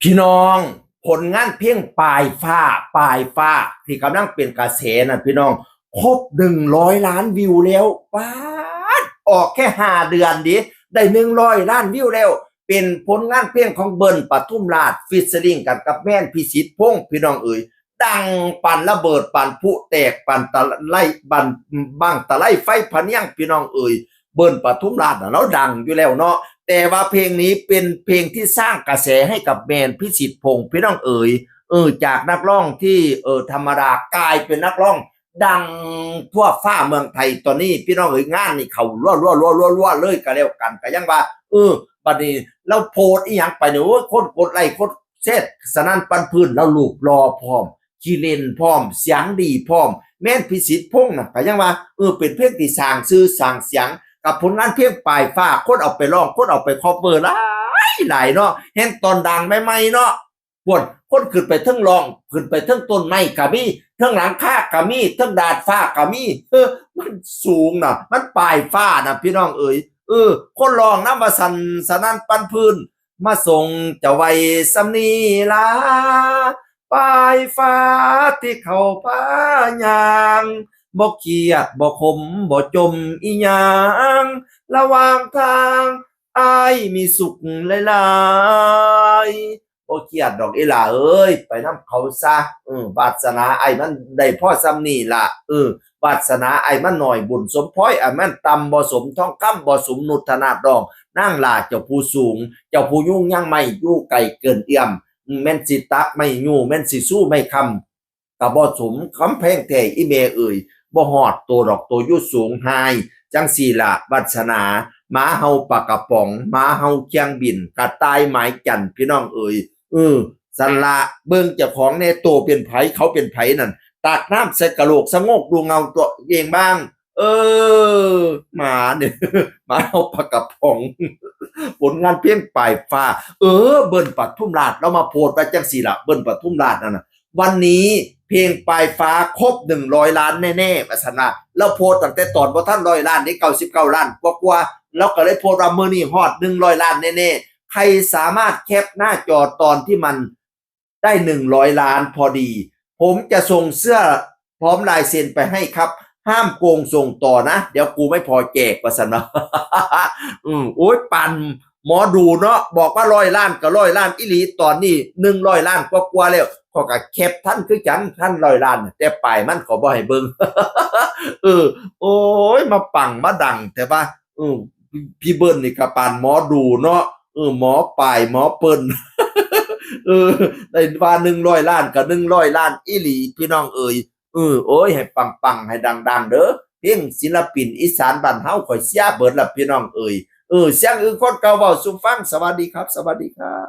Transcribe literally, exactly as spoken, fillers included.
พี่น้อง ผลงานเพลงปลายฟ้า ปลายฟ้า ที่กำลังเป็นกระแสนั่นพี่น้อง ครบหนึ่งร้อยล้านวิวแล้ว ป๊าด ออกแค่ห้าเดือนดิ ได้หนึ่งร้อยล้านวิวแล้ว เป็นผลงานเพลงของเบิ้ลปทุมราช featuring กันกับแมนพิสิทธิ์พงษ์ พี่น้องเอ๋ย ดังปานระเบิดปานพลุแตกปานตะไลบันบั้งตะไลไฟพะเนียง พี่น้องเอ๋ย เบิ้ลปทุมราชน่ะเราดังอยู่แล้วเนาะ แต่ว่าเพลงนี้เป็นเพลงที่สร้างกระแสให้กับแมนพิสิทธิ์พงษ์ พี่น้องเอ๋ย เออ จากนักร้องที่ เออ ธรรมดากลายเป็นนักร้องดังทั่วฟ้าเมืองไทย ตอนนี้พี่น้องเอ๋ย งานนี่เขารัวรัวรัวรัวรัวเลยก็แล้วกัน ก็ยังว่า เออ บัดนี้เราโพสต์อีหยังไปเนี่ย โอ้ย คนกดไลค์กดแชร์สนั่นปันพื้น เรารูปหล่อพร้อม ขี้เล่นพร้อม เสียงดีพร้อม แมนพิสิทธิ์พงษ์น่ะ ก็ยังว่า เออ เป็นเพลงที่สร้างชื่อสร้างเสียง กับผลงานเพลงปลายฟ้า คนเอาไปร้อง คนเอาไป cover หลายหลายเนาะ แฮ่งตอนดังใหม่ๆเนาะ พวกคนขึ้นไปเทิงร้อง ขึ้นไปเทิงต้นไม้ก็มี เทิงหลังคาก็มี เทิงดาดฟ้าก็มี เออ มันสูงน่ะ มันปลายฟ้าน่ะ พี่น้องเอ๋ย เออ คนร้องนำว่าสั่นสนั่นปันพื้น มาส่งเจ้าไว้ส่ำนี้ล่ะ ปลายฟ้าที่เขาพายาง บ่เครียดบ่ขมบ่จมอีหยัง ระหว่างทางอ้ายมีสุขหลายๆ บ่เครียดดอกอีหล่าเอ้ย ไปนำเขาซะ เออ วาสนาอ้ายมันได้พอส่ำนี้ล่ะ เออ วาสนาอ้ายมันน้อย บุญสมพลอยอ้ายมันต่ำ บ่สมทองคำ บ่สมนุชนาถดอง นางหล้าเจ้าผู้สูง เจ้าผู้ยุงยังไม่อยู่ไกลเกินเอื้อม อืม แม่นสิตักไม้ยู้ แม่นสิสู้ไม้คำ ก็บ่สมกำแพงแท้อีแม่เอ๋ย บ่ฮอดโตดอก โตอยู่สูงหาย จั่งซี้ล่ะวาสนา หมาเห่าปลากระป๋อง หมาเห่าเคียงบิน กระต่ายหมายจันทน์ พี่น้องเอ๋ย เออ สั่นละ เบิ่งเจ้าของแน่ โตเป็นไผ เขาเป็นไผนั่น ตักน้ำใส่กะโหลกสะโงกดูเงาตัวเองบ้าง เออ หมาเนี่ย หมาเห่าปลากระป๋อง ผลงานเพลงปลายฟ้า เออ เบิ้ลปทุมราช เรามาโพสต์ไว้จั่งซี้ล่ะ เบิ้ลปทุมราชนั่นน่ะ วันนี้เพลงปลายฟ้าครบหนึ่งร้อยล้านแน่ๆ ว่าซั่นว่า เราโพสต์ตั้งแต่ตอนบ่ทันร้อยล้านนี่ เก้าสิบเก้าล้านกว่าๆ เราก็เลยโพสต์ว่ามื้อนี้ฮอดหนึ่งร้อยล้านแน่ๆ ใครสามารถแคปหน้าจอตอนที่มันได้หนึ่งร้อยล้านพอดี ผมจะส่งเสื้อพร้อมลายเซ็นไปให้ครับ ห้ามโกงส่งต่อนะ เดี๋ยวกูไม่พอแจก ว่าซั่นว่า อืม โอ้ย ปั่นหมอดูเนาะ บอกว่าร้อยล้านก็ร้อยล้านอีหลี ตอนนี้หนึ่งร้อยล้านกว่าๆแล้ว ข้อยก็แคปทันคือกัน ทันร้อยล้าน แต่ปลายมันเขาบ่ให้เบิ่ง เออ โอ้ย มาปังมาดัง แต่ว่า เออ พี่เบิ้ลนี่ก็ปานหมอดูเนาะ เออ หมอปลายหมอเปิ้น เออ ได้ว่าหนึ่งร้อยล้านก็หนึ่งร้อยล้านอีหลี พี่น้องเอ๋ย เออ โอ้ย ให้ปังๆ ให้ดังๆ เด้อ เพลงศิลปินอีสานบ้านเฮา ข้อยเชียร์เบิดล่ะ พี่น้องเอ๋ย เออ เสียงอึ่งคนเก่าเว้าสู่ฟัง สวัสดีครับ สวัสดีครับ